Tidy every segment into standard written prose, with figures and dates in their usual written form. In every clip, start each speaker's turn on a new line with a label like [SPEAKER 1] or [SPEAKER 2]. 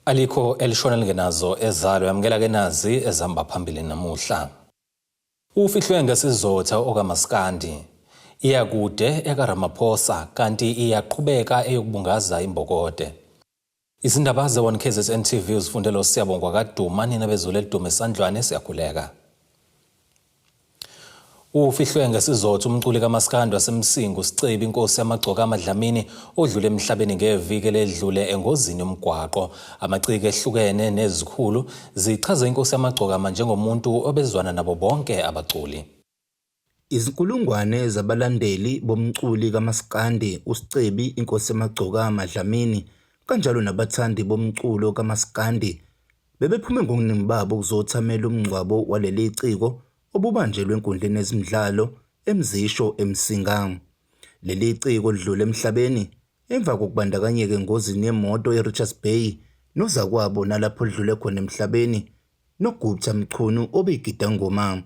[SPEAKER 1] Alikho elishona lingenazo ezalo yamukela ke nazi ezihamba phambili namuhla. Ufihlwe ngesizotha okaMaskandi. Iya kude ekaRamaphosa kanti iyaqhubeka eyokubungaza imbokode. Izindaba ze-1 KZN TV uzifundela uSiyabongwa kaDuma nina bezulu elidume esandlwane siyakhuleka. Ufihlwe ngesizotha umculi kaMaskandi waseMsingu Sicebi Inkosi Yamagcokama Dlamini odlule emhlabeni ngeviki eledlule engozini yomgwaqo. Amaciko ehlukene nezikhulu zichaze Inkosi Yamagcokama njengomuntu obezwana nabo bonke abaculi.
[SPEAKER 2] Izinkulungwane zabalandeli bomculi kaMaskandi uScebi Inkosi Yamagcokama Dlamini kanjalo nabathandi bomculo kaMaskandi bebephume ngobuningi babo ukuzothamela umngcwabo waleli ciko obubanjelwe enkundleni yezemidlalo eMzisho eMsinga. Leli ciko lidlule emhlabeni emva kokubandakanyeka engozini yemoto eRichards Bay nozakwabo nalapho lidlule khona emhlabeni noGupta Mchunu obeyigidangoma.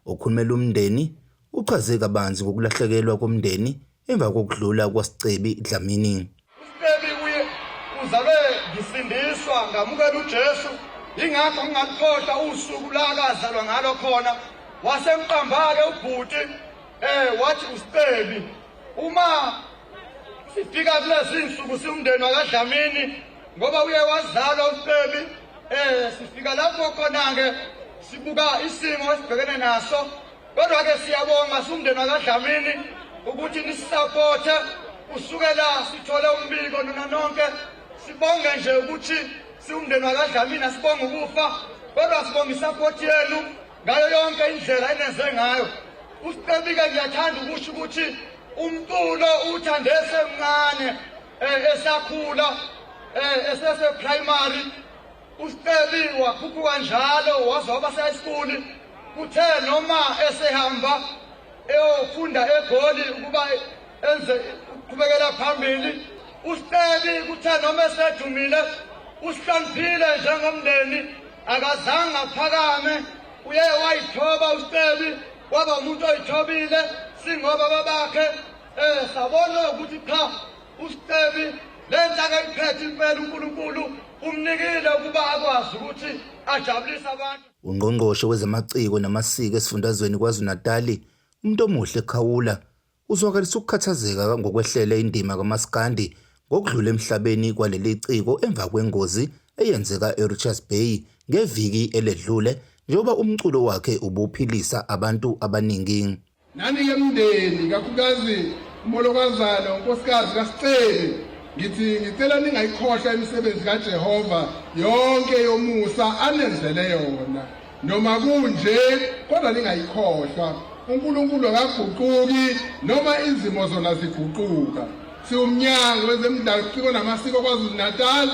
[SPEAKER 2] Okhulumela umndeni uchaze kabanzi ngokulahlekelwa komndeni emva kokudlula kwaSicebi Dlamini.
[SPEAKER 3] USicebi uye uzalwe ngisindiswa ngamukela uJesu ingakho ngingalukhohlwa usuku la akazalwa ngalo khona wasemqamba-ke ubhuti um wathi uSicebi uma sifika kulezi nsuku siwumndeni wakaDlamini ngoba uye wazalwa uSicebi um sifika lapho khona-ke sibuka isimo esibhekene naso Kodwa ke siyabonga siwumndeni wakaDlamini ukuthi nisisapothe kusukela sithole umbiko nina nonke. Sibonge nje ukuthi siwumndeni wakaDlamini asibonge ukufa kodwa sibonga isapoti yenu ngayo yonke indlela enenze ngayo. USicebike ngiyathanda ukusho ukuthi umculo uwuthande esemncane esakhula esese primary UScebi wakhuphuka njalo waze waba se-high school. Kuthe noma esehamba eyofunda eGoli ukuba enze ukuqhubekela phambili, uScebi kuthe noma esedumile usihloniphile njengomndeni, akazange aphakame, uye wayithoba uScebi waba umuntu oyithobile singoba babakhe sabona ukuthi cha uScebi le nto akayiphethe impela uNkulunkulu umnikile ukuba akwazi ukuthi ajabulise abantu.
[SPEAKER 2] Ungqongqoshe wezamaciko namasiko esifundazweni KwaZulu-Natali, uMntomuhle Khawula, uzwakalise ukukhathazeka ngokwehlele indima kaMaskandi ngokudlula emhlabeni kwaleli ciko emva kwengozi eyenzeka eRichards Bay ngeviki eledlule njengoba umculo wakhe ubuphilisa abantu abaningi.
[SPEAKER 4] Nani-ke mndeni, kakhulukazi umolokazana unkosikazi kaSicebi, ngithi ngicela ningayikhohlwa imisebenzi kaJehova yonke yomusa anenzele yona. Noma kunje, kodwa ningayikhohlwa. UNkulunkulu akaguquki noma izimo zona ziguquka. Siwumnyango wezemidlalo, ubuciko namasiko KwaZulu-Natal,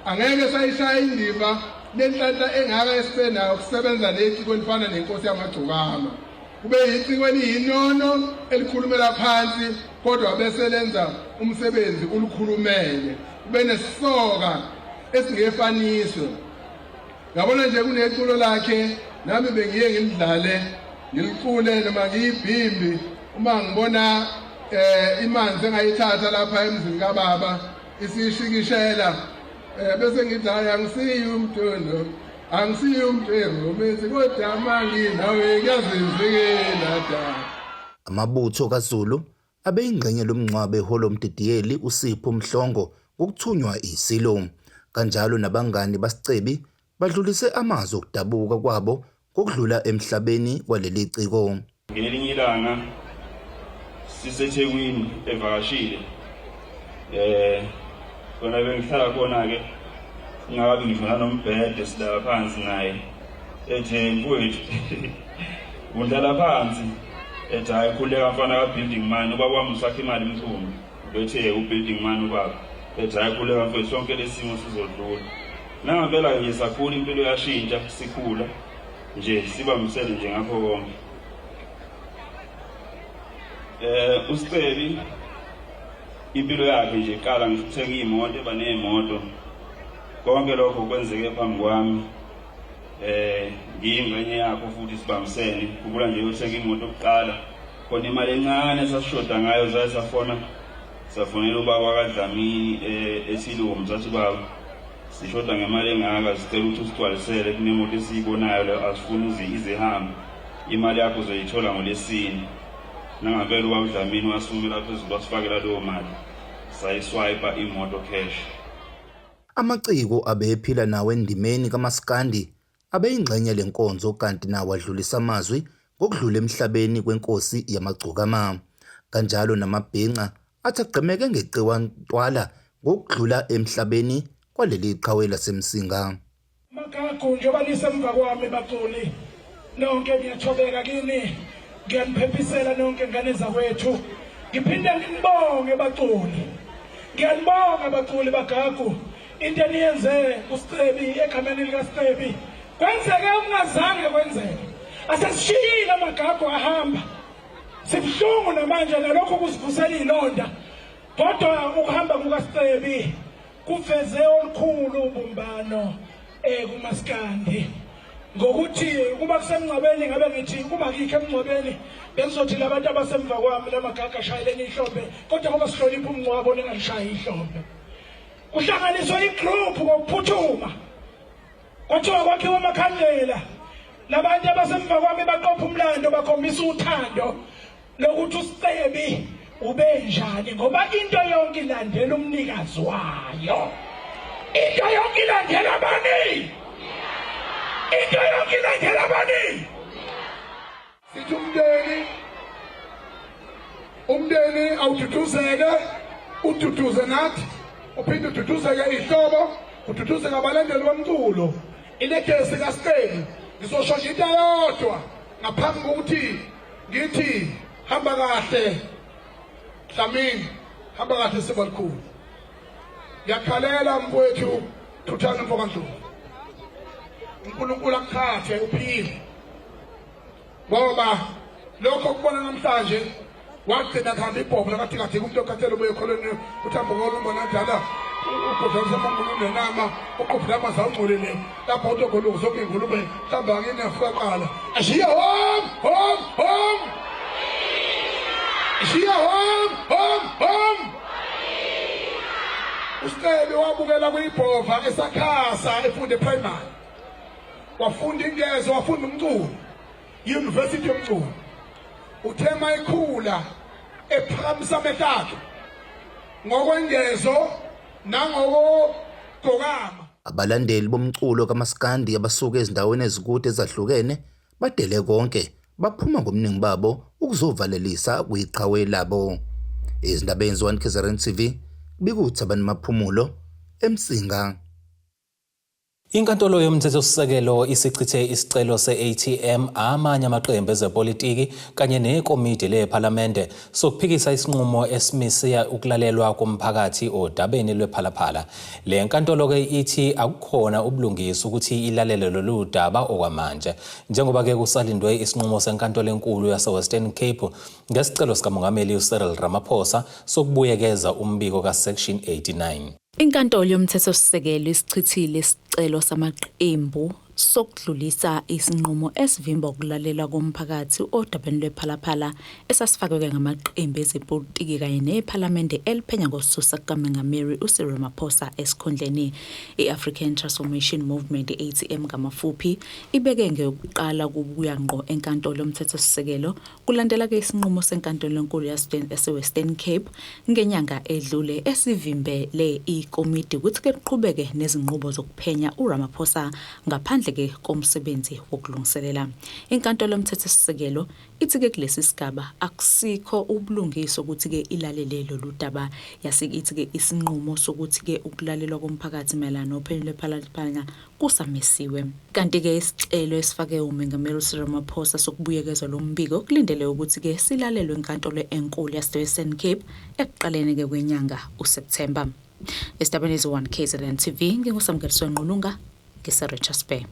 [SPEAKER 4] angeke sayishaya indiva lenhlanhla engaka esibe nayo ukusebenza neciko elifana nenkosi yamagcokama. Kube yiciko eliyinono elikhulumela phansi kodwa bese lenza umsebenzi ulikhulumele. Kube nesisoka esingefaniswe. Yabona nje kuneculo lakhe nami bengiye ngilidlale ngilicule noma ngiyibhimbi uma ngibona imanzi engayithatha lapha emzini kababa isishikishela bese ngithi hayi angisiyi umntu Angisiye umntu umithi kodwa manginawe kuyazivikela da.
[SPEAKER 2] Amabutho kaZulu abeyingxenye lomngcwabo eholwa umdidiyeli uSipho Mhlongo ngokuthunywa iSilo. Kanjalo nabangani baSicebi badlulise amazwi okudabuka kwabo ngokudlula emhlabeni kwaleli ciko.
[SPEAKER 5] Ngelinye ilanga siseThekwini evakashile khona bengihlala khona ke ngingakabi ngisho nanombhede silala phansi naye ethe mfowethu undlala phansi ethi hayi khuleka mfana ka-building man ubaba wami usakha imali mchunu ubethe u-building man ubaba ethi hayi khuleka mfowethu sonke lesimo sizodlula nangempela nje sakhula impilo yashintsha sikhula nje sibambisene nje ngakho konke uSicebi impilo yakhe nje iqala ngisho ukuthenga iy'moto eba ney'moto konke lokho kwenzeke phambi kwami ngiyingxenye yakho futhi sibambisene khumbula nje yothenga imoto kuqala khona imali encane esasishoda ngayo zaye safona safonela ubaba kaDlamini eSilomu sathi baba Sishoda ngemali engaka, sicela ukuthi usigcwalisele kunemoto esiyibonayo leyo, asifuni uze izihambe. Imali yakho uzoyithola ngoLwesine. Nangampela ubaba uDlamini wasukumela phezulu wasifakela leyo mali, sayiswayipa imoto cash.
[SPEAKER 2] Amaciko abephila nawo endimeni kamaskandi abeyingxenye lenkonzo kanti nawo adlulisa amazwi ngokudlula emhlabeni kwenkosi yamagcokama. Kanjalo namabhinca athi agqemeke ngeqiwa ntwala ngokudlula emhlabeni kwaleli qhawe laseMsinga.
[SPEAKER 6] Magagu, njengoba nisemva kwami baculi nonke, ngiyathobeka kini, ngiyaniphephisela nonke ngane zakwethu. Ngiphinde nginibonge baculi, ngiyanibonga baculi bagagu, into eniyenze kuSicebi, egameni likaSicebi kwenzeke okungazange kwenzeke. Asesishiyile amagagu ahamba, sibuhlungu namanje nalokhu kusivusela iy'londa, kodwa ukuhamba kukaSicebi kuveze olukhulu ubumbano kumaskandi, ngokuthi kuba kusemngcwabeni, ngabe ngithi kuba kikho emngcwabeni, bengizothi labantu abasemva kwami lamagaga shayeleni ihlombe, kodwa ngoba sihlonipha umngcwabo ningalishayi ihlombe. Kuhlanganiswe igroup ngokuphuthuma, kwathiwa kwakhiwa amakhandlela. Labantu abasemva kwami baqopha umlando, bakhombisa uthando lokuthi uSicebi ubenjani, ngoba into yonke ilandela umnikazi wayo. Into yonke ilandela bani? Into yonke ilandela bani?
[SPEAKER 4] Sithi umndeni, umndeni awududuzeke, ududuze nathi, uphinde ududuzeke ihlobo, ududuzeke abalandeli bomculo. Ilegesi kaSicebi, ngizosho nje into eyodwa ngaphambi kokuthi ngithi hamba kahle Dlamini, hamba kahle Sibalukhulu. Ngiyakhalela mfowethu Thuthani mfokaNdlovu, uNkulunkulu akuthathe uphile, ngoba lokho okubona namhlanje wagcina kuhamba ibhobo lakathikathika umuntu okhathele ubuye ekholweni uthambo kolumbona njalo ubhodlalisamangulunenama uqophula amanzi awungcolile lapho utogoluka zonke iy'ngulube mhlawumbe anginefuka qala ashiye home home home ashiye home home home. USicebi wabukela kuyibhova esakhasa efunde primary, wafunda ingezo, wafunda umculo, university yomculo. Uthe mayikhula ephakamisa amehlo akhe ngokwengezo nangokogokama.
[SPEAKER 2] Abalandeli bomculo kamaskandi abasuka ezindaweni ezikude ezahlukene badele konke baphuma ngobuningi babo ukuzovalelisa kwiqhawe labo. Ezindabeni ze-1 KZN TV, kubika uThabani Maphumulo eMsinga.
[SPEAKER 1] Inkantolo yoMthethosisekelo isichithe isicelo se-ATM, amanye amaqembu ezepolitiki kanye nekomidi lePhalamende sokuphikisa isinqumo esimise ukulalelwa komphakathi odabeni lwePhalaphala. Le nkantolo-ke ithi akukhona ubulungisa ukuthi ilalele lolu daba okwamanje, njengoba-ke kusalindwe isinqumo senkantolo enkulu yase-Western Cape ngesicelo sikaMongameli uCyril Ramaphosa sokubuyekeza umbiko ka-Section 89.
[SPEAKER 7] Inkantolo yoMthethosisekelo isichithile isicelo samaqembu sokudlulisa isinqumo esivimba ukulalelwa komphakathi odabeni lwePhalaphala esasifakwe ngamaqembu ezepolitiki kanye nePhalamende eliphenya ngokususa kukaMengameli uCyril Ramaphosa esikhundleni. I-African Transformation Movement, i-ATM ngamafuphi, ibeke ngeyokuqala kubuya ngqo enkantolo yoMthethosisekelo kulandela-ke isinqumo seNkantolo eNkulu yaseWestern Cape ngenyanga edlule esivimbele ikomidi ukuthi-ke liqhubeke nezinqubo zokuphenya uRamaphosa ngaphandle-ke komsebenzi wokulungiselela. Inkantolo yoMthethosisekelo ithi-ke kulesi sigaba akusikho ubulungiswa ukuthi-ke ilalele lolu daba, yase ithi-ke isinqumo sokuthi-ke ukulalelwa komphakathi mayelana nophenyo lwePhalaphala kusamisiwe. Kanti-ke isicelo esifake uMengameli uCyril Ramaphosa sokubuyekezwa lo mbiko kulindele ukuthi-ke silalelwe eNkantolo eNkulu yaseWestern Cape ekuqaleni-ke kwenyanga uSepthemba. Esidabeni ze-1 KZN TV, nginguSamukeliso Ngqulunga, ngise-Richards Bay.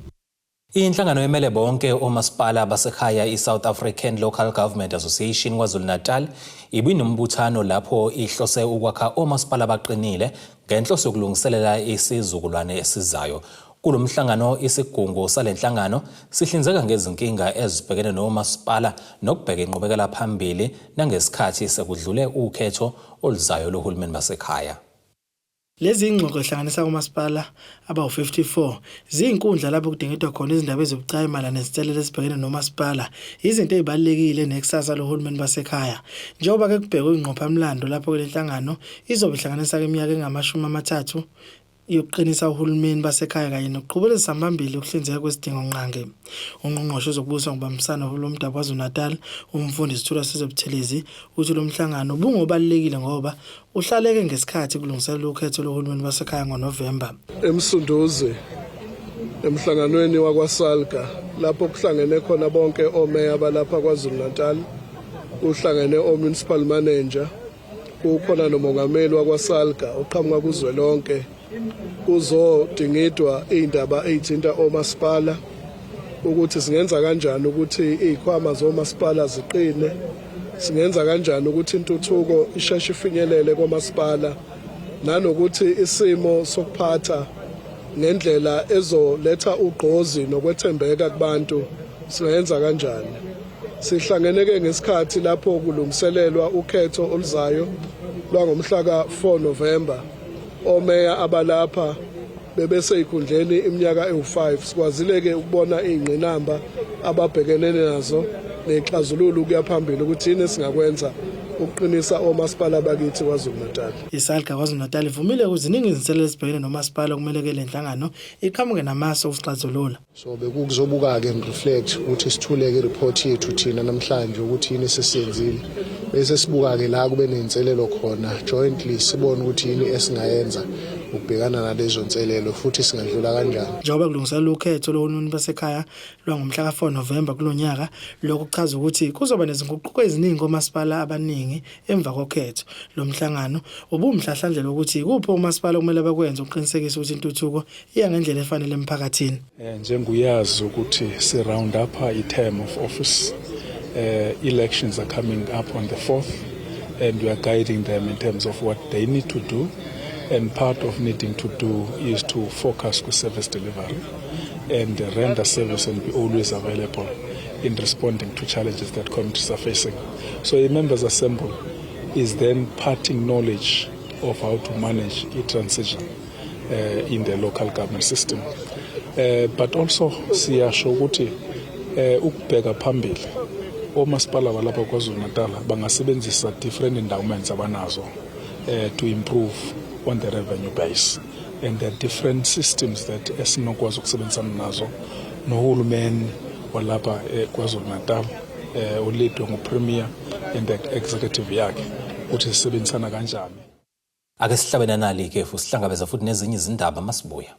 [SPEAKER 1] Inhlangano emele bonke omasipala basekhaya i-South African Local Government Association KwaZulu-Natal ibinombuthano lapho ihlose ukwakha omasipala abaqinile ngenhloso yokulungiselela isizukulwane esizayo. Kulo mhlangano isigungu sale nhlangano sihlinzeka ngezinkinga ezibhekene nomasipala nokubheka inqubekela phambili nangesikhathi sekudlule ukhetho oluzayo lohulumeni basekhaya.
[SPEAKER 8] Lezi zingxoxo ezihlanganisa omasipala abawu-54 ziyinkundla lapho kudingidwa khona izindaba ezibucayi mayelana nezinselelo ezibhekene nomasipala, izinto ezibalulekile nekusasa lohulumeni basekhaya. Njengoba-ke kubhekwe ingqophamlando lapho-ke le nhlangano izobe ihlanganisa-ke iminyaka engamashumi amathathu yokuqinisa uhulumeni basekhaya kanye nokuqhubelezisa phambili ukuhlinzeka kwezidingongqangi. UNgqongqoshe wezokuBusa ngokuBambisana lomdabu KwaZulu-Natal, uMfundisi Thulasizwe Buthelezi, uthi lo mhlangano ubungobalulekile ngoba uhlaleke ngesikhathi kulungiselelwa ukhetho lohulumeni basekhaya ngoNovemba.
[SPEAKER 9] EMsunduzi emhlanganweni wakwaSalga lapho kuhlangene khona bonke omeya balapha KwaZulu-Natal, kuhlangene o-municipal manager, kukhona nomongameli wakwaSalga oqhamuka kuzwelonke, kuzodingidwa iy'ndaba ey'thinta omasipala ukuthi singenza kanjani ukuthi iy'khwama zomasipala ziqine, singenza kanjani ukuthi intuthuko isheshe ifinyelele komasipala, nanokuthi isimo sokuphatha ngendlela ezoletha ugqozi nokwethembeka kubantu singayenza kanjani. Sihlangene-ke ngesikhathi lapho kulungiselelwa ukhetho oluzayo lwangomhla ka-4 November. Omeya abalapha bebesey'khundleni iminyaka ewu-5, sikwazile-ke ukubona iy'ngqinamba ababhekene nazo ney'xazululo ukuya phambili ukuthi yini esingakwenza ukuqinisa omasipala bakithi KwaZulu-Natal.
[SPEAKER 8] ISalga KwaZulu-Natal ivumile ukuthi ziningi izinselelo ezibhekene nomasipala okumele-ke le nhlangano iqhamuke namasu okusixazulula.
[SPEAKER 10] So bekukuzobuka-ke and reflect ukuthi sithule-ke i-report yethu thina namhlanje ukuthi yini esesiyenzile, bese sibuka-ke la kube ney'nselelo khona jointly, sibone ukuthi yini esingayenza ukubhekana nalezo nselelo futhi singadlula kanjani.
[SPEAKER 8] Njengoba kulungiselelwa ukhetho lohulumeni basekhaya lwangomhla ka-4 Novemba kulo nyaka, lokhu kuchaza ukuthi kuzoba nezinguquko eziningi komasipala abaningi emva kokhetho. Lo mhlangano ubuwumhlahlandlela wokuthi ikuphi omasipala okumele bakwenze ukuqinisekisa ukuthi intuthuko iya ngendlela efanele emphakathini.
[SPEAKER 11] Njengoyazi ukuthi si round up i-term of office, elections are coming up on the 4th and we are guiding them in terms of what they need to do, and part of needing to do is to focus ku service delivery and render service and be always available in responding to challenges that communities are facing. So a members assembly is then parting knowledge of how to manage a transition in the local government system. But also siyasho ukuthi ukubheka phambili omasipala balapha KwaZulu Natal bangasebenzisa different endowments abanazo to improve on the revenue base, and there are different systems that esinokwazi ukusebenzisana nazo nohulumeni walapha KwaZulu Natal o-leadwe nguPremier and the executive yakhe ukuthi sisebenzisana kanjani.
[SPEAKER 1] Ake sihlabene nali ikhefu, sihlangabeza futhi nezinye izindaba masibuya.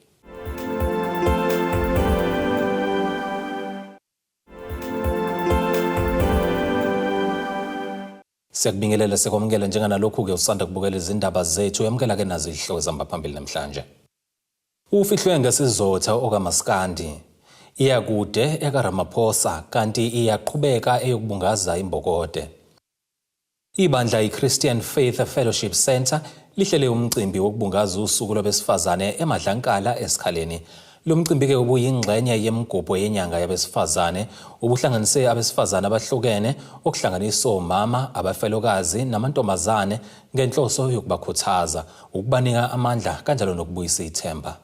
[SPEAKER 1] Siyakubingelela, sikwamukela njenganalokhu-ke usanda kubukela izindaba zethu. Yamukela-ke nazo izihloko ezihamba phambili namhlanje. Ufihlwe ngesizotha okaMaskandi. Iya kude ekaRamaphosa kanti iyaqhubeka eyokubungaza imbokode. Ibandla i-Christian Faith Fellowship Center lihlele umcimbi wokubungaza usuku lwabesifazane eMadlankala eSikhaleni. Lo mcimbi-ke ubuyingxenye yemigubho yenyanga yabesifazane, ubuhlanganise abesifazane abahlukene, okuhlanganisa omama, abafelokazi namantombazane ngenhloso yokubakhuthaza, ukubanika amandla kanjalo nokubuyisa ithemba.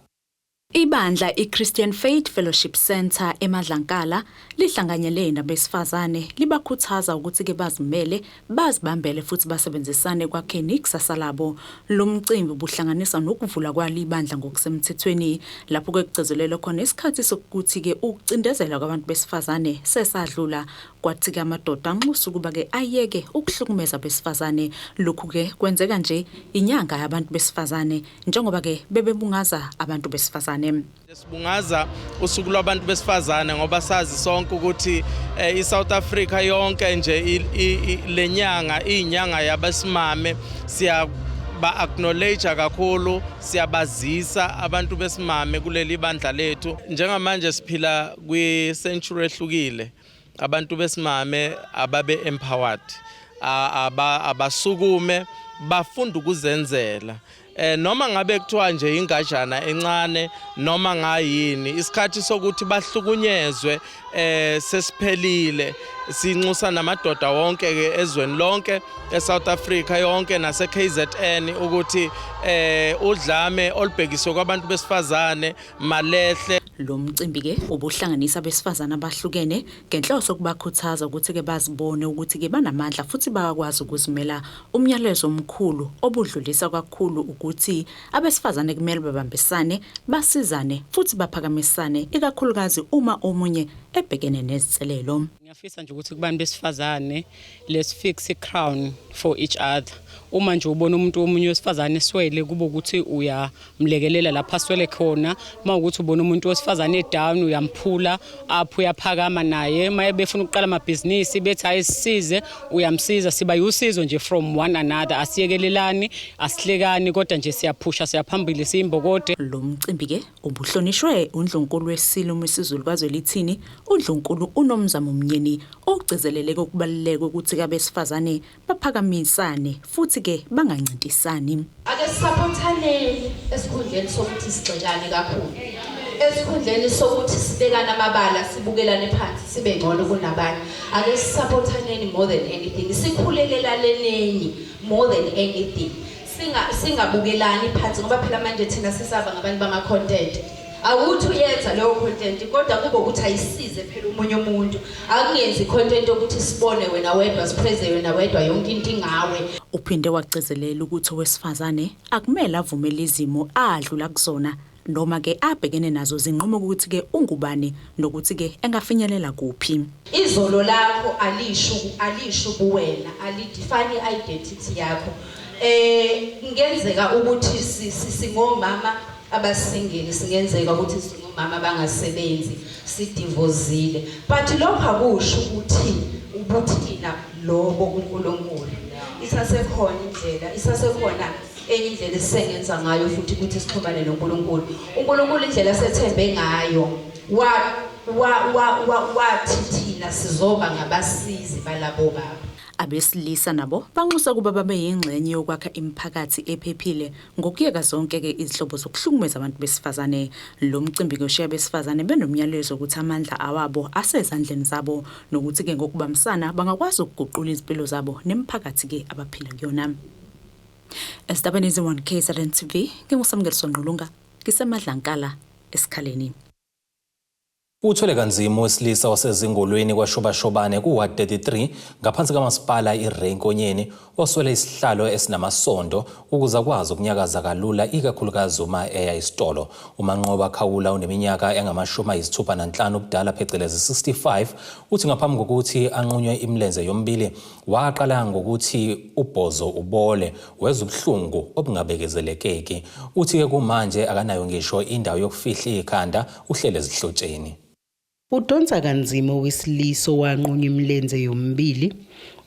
[SPEAKER 7] Ibandla i-Christian Faith Fellowship Center eMadlankala lihlanganyele nabesifazane libakhuthaza ukuthi-ke bazimele, bazibambele futhi basebenzisane ekwakheni ikusasa labo. Lo mcimbi ubuhlanganisa nokuvula kwalo ibandla ngokusemthethweni lapho-ke kugcizelelwe khona isikhathi sokuthi-ke ukucindezelwa kwabantu besifazane sesadlula. Kwathi-ke amadoda anxusa ukuba-ke ayeke ukuhlukumeza abesifazane. Lokhu-ke kwenzeka nje inyanga yabantu besifazane njengoba-ke bebebungaza abantu besifazane.
[SPEAKER 12] Sibungaza usuku lwabantu besifazane ngoba sazi sonke ukuthi iSouth Africa yonke nje lenyanga iyinyanga yabesimame. Siya ba acknowledge kakhulu, siyabazisa abantu besimame kuleli bandla lethu. Njengamanje siphila kwi century ehlukile, abantu besimame ababe empowered, abasukume bafunda ukuzenzela. Eh noma ngabe kuthiwa nje ingajana encane noma ngayini isikhathi sokuthi bahlukunyezwe eh sesiphelile sinxusa namadoda wonke ke ezweni lonke eSouth Africa yonke nase KZN ukuthi eh udlame olubhekiswe kwabantu besifazane malehle.
[SPEAKER 7] Lo mcimbi-ke ubuhlanganisa abesifazane abahlukene ngenhloso yokubakhuthaza ukuthi-ke bazibone ukuthi-ke banamandla futhi bayakwazi ukuzimela. Umyalezo omkhulu obudlulisa kakhulu ukuthi abesifazane kumele babambisane, basizane futhi baphakamisane ikakhulukazi uma omunye ebhekene nezinselelo.
[SPEAKER 13] Ngiyafisa nje ukuthi kubantu besifazane let's fix a crown for each other. Uma nje ubona umuntu omunye wesifazane eswele kube ukuthi uyamlekelela lapho aswele khona. Uma ukuthi ubona umuntu wesifazane edown uyamphula up uyaphakama naye. Uma befuna ukuqala amabhizinisi bethi ayisisize uyamsiza siba usizo nje from one another. Asiyekelelani asihlekani kodwa nje siyaphusha siyaphambili siyimbokode.
[SPEAKER 7] Lo mcimbi ke ubuhlonishwe uNdlunkulu weSilo uMisuzulu kaZwelithini uNdlunkulu uNomzamo Mnyeni ogcizelele ukubaluleka ukuthi abesifazane baphakamisane futhi ke bangancintisani.
[SPEAKER 14] Ake sisaphothaneni esikhundleni sokuthi sigxekane kakhulu. Esikhundleni sokuthi sibekane amabala sibukelane phansi sibe ngcono kunabanye. Ake sisaphothaneni more than anything. Sikhulekelaneni more than anything. Singabukelani phansi ngoba phela manje thina sisaba ngabantu bama content. Awuthi uyenza leyo content kodwa kube ukuthi ayisize phela umunye umuntu. Akungenzi content ukuthi sibone wena wedwa sipraise wena wedwa yonke into ingawe.
[SPEAKER 7] Uphinde wagcizelela ukuthi owesifazane akumele avumele izimo adlula kuzona noma ke abhekene nazo zinqumo ukuthi ke ungubani nokuthi ke engafinyelela kuphi.
[SPEAKER 14] Izolo lakho alisho kuwena, alidefine identity yakho. Kungenzeka ukuthi singomama abasingeli, singenzeka ukuthi singomama abangasebenzi, sidivozile. But lokho akusho ukuthi ubuthina lobo kuNkulunkulu. Isasekhona indlela, isasekhona enye indlela esisengenza ngayo futhi ukuthi sixhumane noNkulunkulu. uNkulunkulu indlela sethembe ngayo wathi thina sizoba ngabasizi balabo baba.
[SPEAKER 7] Abesilisa nabo banxusa kuba babe yingxenye yokwakha imiphakathi ephephile ngokuyeka zonke ke izihlobo zokuhlukumeza abantu besifazane. Lo mcimbi ngoshiya besifazane benomyalezo ukuthi amandla awabo asezandleni zabo nokuthi ke ngokubambisana bangakwazi ukuguqula izimpilo zabo nemiphakathi ke abaphila kuyona. Esitabeni ze-1 KZN TV nginguSamukeliso Ngqulunga ngiseMadlankala esikhaleni.
[SPEAKER 1] Uthwele kanzima owesilisa wasezingolweni kwaShobashobane ku-Ward 33 ngaphansi kamasipala iRay Nkonyeni oswele isihlalo esinamasondo ukuze akwazi ukunyakaza kalula ikakhulukazi uma eya esitolo. UManqoba Khawula uneminyaka engu-65 ubudala phecelezi 65 uthi ngaphambi kokuthi anqunywe imilenze yomibili waqala ngokuthi ubhozo ubole wezwa ubuhlungu obungabekezelekeki. Uthi-ke kumanje akanayo ngisho indawo yokufihla ikhanda uhlele ezihlotsheni.
[SPEAKER 15] Udonsa kanzima owesilisa owanqunywa imilenze yomibili.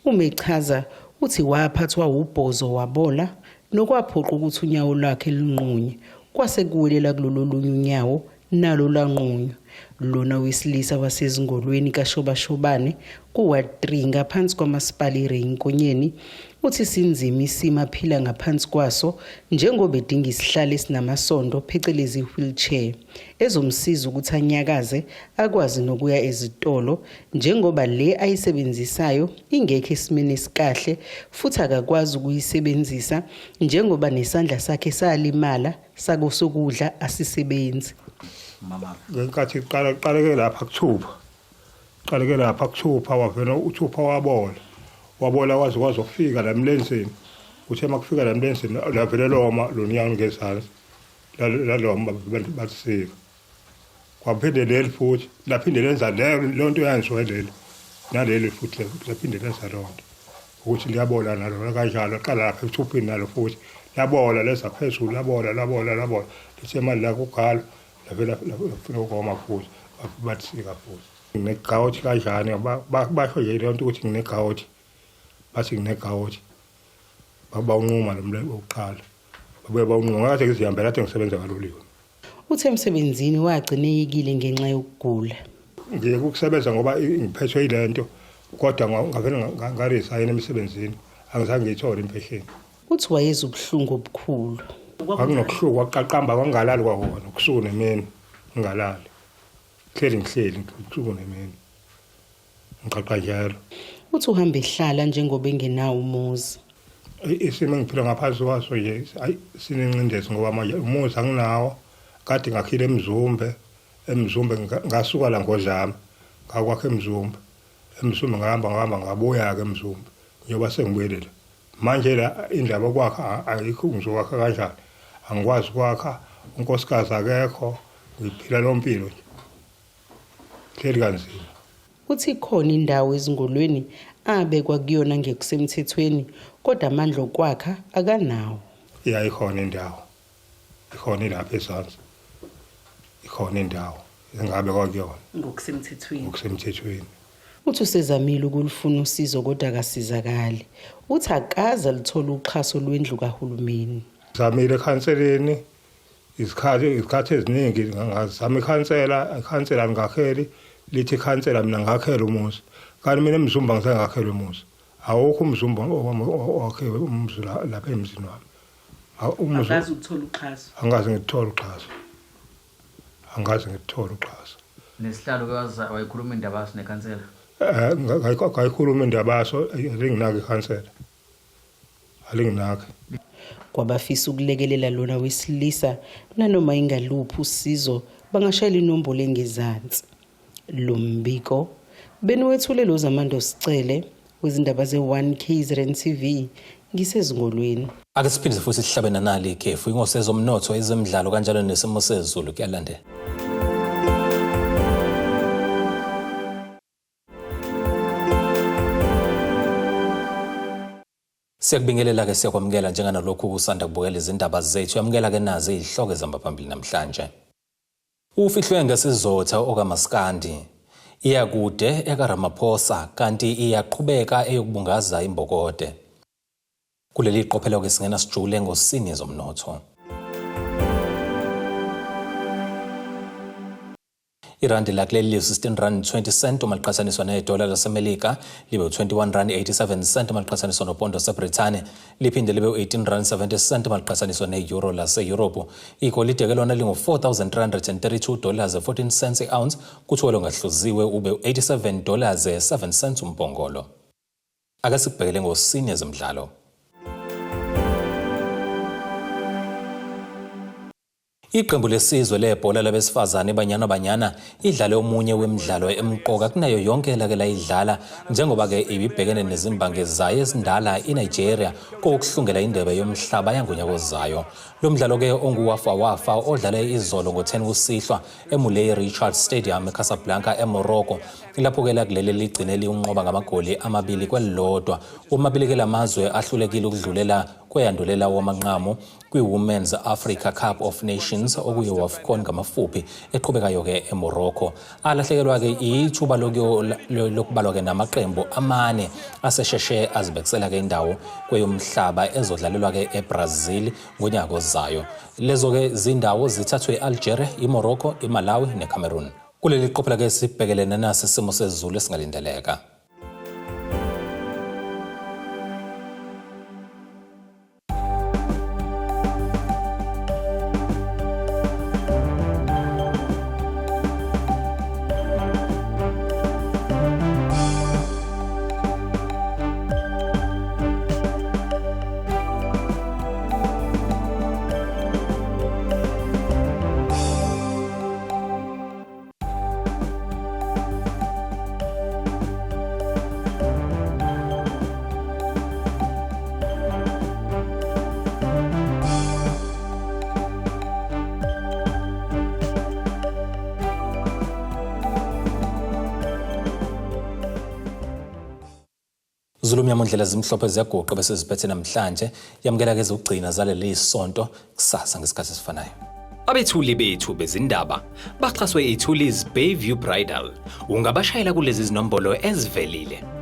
[SPEAKER 15] Uma echaza uthi waphathwa ubhozo wabola nokwaphoqa ukuthi unyawo lwakhe lunqunywe kwase kuwelela kulolu olunye unyawo nalo lanqunywa. Lona wesilisa wasezingolweni kaShobashobane ku-Ward 3 ngaphansi kwamasipala iRay Nkonyeni uthi sinzima isimo aphila ngaphansi kwaso njengoba edinga isihlalo esinamasondo phecelezi wheelchair ezomsiza ukuthi anyakaze akwazi nokuya ezitolo njengoba le ayisebenzisayo ingekho esimeni esikahle futhi akakwazi ukuyisebenzisa njengoba nesandla sakhe salimala sakosokudla asisebenzi.
[SPEAKER 4] Ngenkathi iqaleke lapha kuthupha. Qaleke lapha kuthupha wavela uthupha wabola. Wabola waze kwazofika la emlenzeni. Uthe makufika la emlenzeni lavele loma lo nyawo ngezansi. Laloma balisika. Kwaphinde leli futhi laphinde lenza leyo nto yanziwe leli. Naleli futhi laphinde lenza loo nto. Ukuthi liyabola nalo kanjalo qala lapha ethuphini nalo futhi labola leza phezulu labola labola labola lithe mali la kugala lavela lafuna ukoma futhi bathisika futhi. Nginegawuthi kanjani basho nje leyo nto ukuthi nginegawuthi bathi nginegawuthi bawunquma lo mlenze wokuqala babuye bawunquma ngathi ngizihambela kade ngisebenza kaloliwe.
[SPEAKER 15] Uthe emsebenzini wagcina eyekile ngenxa yokugula.
[SPEAKER 4] Ngiyeke ukusebenza ngoba ngiphethwe yile nto kodwa ngavele ngaresign emsebenzini angizange ngiyithole impesheni.
[SPEAKER 15] Uthi wayezwa ubuhlungu obukhulu.
[SPEAKER 16] Kwakunokuhluka kwaqaqamba kwangalali kwakona kusuku nemini ngingalali. Ngihleli ngihleli kusuku nemini. Ngiqaqanjelwa.
[SPEAKER 15] Uthi uhamba ehlala njengoba engenawo umuzi.
[SPEAKER 16] Isimo engiphila ngaphansi kwaso nje ayi sinencindezi ngoba manje umuzi anginawo kade ngakhile eMzumbe eMzumbe ngasuka la ngodlame ngakwakha eMzumbe eMzumbe ngahamba ngahamba ngabuya-ke eMzumbe njengoba sengibuyelile manje la indaba yokwakha ayikho ngizokwakha kanjani angikwazi ukwakha unkosikazi akekho ngiphila loo mpilo nje hleli kanzima.
[SPEAKER 15] Uthi ikhona indawo eZingolweni abekwa kuyona ngekusemthethweni kodwa amandla okwakha akanawo.
[SPEAKER 16] Ya ikhona indawo. Ikhona ilapha ezansi. Ikhona indawo engabekwa kuyona.
[SPEAKER 15] Ngokusemthethweni.
[SPEAKER 16] Ngokusemthethweni.
[SPEAKER 15] Uthi usezamile ukulufuna usizo kodwa akasizakali. Uthi akaze aluthole uxhaso lwendlu kahulumeni.
[SPEAKER 16] Zamile ekhanseleni Izikhathi izikhathi eziningi ngazama ikhansela, ikhansela ngingakheli, lithi ikhansela mina ngakhela umuzi. Kanti mina emzumba ngise ngakhelwe umuzi. Awukho umzumba owakhiwe umuzi lapha emzini wami.
[SPEAKER 15] Umuzi Akazi ukuthola uxhaso.
[SPEAKER 16] Angazi ngithola uxhaso. Angazi ngithola uxhaso.
[SPEAKER 17] Nesihlalo ke wayikhuluma indaba yaso nekhansela.
[SPEAKER 16] Eh ngayikhuluma indaba yaso alinginaki ikhansela. Alinginaki.
[SPEAKER 15] Kwabafisa ukulekelela lona wesilisa nanoma ingaluphi usizo bangashayela inombolo engezansi. Lo mbiko beniwethule lo Zamando Sicele wezindaba ze-1 KZN TV ngisezingolweni.
[SPEAKER 1] Ake siphinde futhi sihlabe nanali ikhefu ingosi ezomnotho ezemidlalo kanjalo nesimo sezulu kuyalandela. Siyakubingelela ke siyakwamukela njenganalokhu kusanda kubukela izindaba zethu yamukela ke nazi izihloko ezihamba phambili namhlanje. Ufihlwe ngesizotha okaMaskandi. Iya kude ekaRamaphosa kanti iyaqhubeka eyokubungaza imbokode. Kuleli qophelo ke singena sijule ngosini yezomnotho. Irandi lakuleli liwu-16 rand 20 cent uma liqhathaniswa nedola laseMelika, libe u-21 rand 87 cent uma liqhathaniswa nopondo waseBrithani, liphinde libe u-18 rand 70 cent uma liqhathaniswa ne-euro laseYurophu. Igolide ke lona lingu-4,332 dollars 14 cents i-ounce, kuthiwa longahluziwe ube u-87 dollars 7 cents umbhongolo. Ake sikubhekele ngosini ezemidlalo. Iqembu lesizwe lebhola labesifazane iBanyana Banyana idlale omunye wemidlalo emqoka kunayo yonke elake layidlala njengoba-ke ibibhekene nezimbangi zayo ezindala iNigeria kowokuhlungela indebe yomhlaba yangonyaka ozayo. Lo mdlalo-ke onguwafa wafa odlale izolo ngo-10 kusihlwa eMoulay Richard Stadium eCasablanca eMorocco lapho-ke lakuleli ligcine liwunqoba ngamagoli amabili kwelilodwa. Womabili-ke la mazwe ahlulekile ukudlulela kweyandulela wamanqamu kwi-Women's Africa Cup of Nations okuyi-WAFCON ngamafuphi eqhubekayo-ke eMorocco. Alahlekelwa-ke ithuba lokubalwa-ke namaqembu amane asesheshe azibekisela-ke indawo kweyomhlaba ezodlalelwa-ke eBrazil ngonyaka ozayo. Lezo-ke zindawo zithathwe i-Algeria, iMorocco, iMalawi neCameroon. Kuleli qophela-ke sibhekelene nasi isimo sezulu esingalindeleka. Zulu mnyama ndlela zimhlophe ziyaguqa bese ziphethe namhlanje yamukela ke ezokugcina zaleli sonto kusasa ngesikhathi esifanayo.
[SPEAKER 18] Abethuli bethu bezindaba baxhaswe iThulis Bayview Bridal. Ungabashayela kulezi zinombolo ezivelile.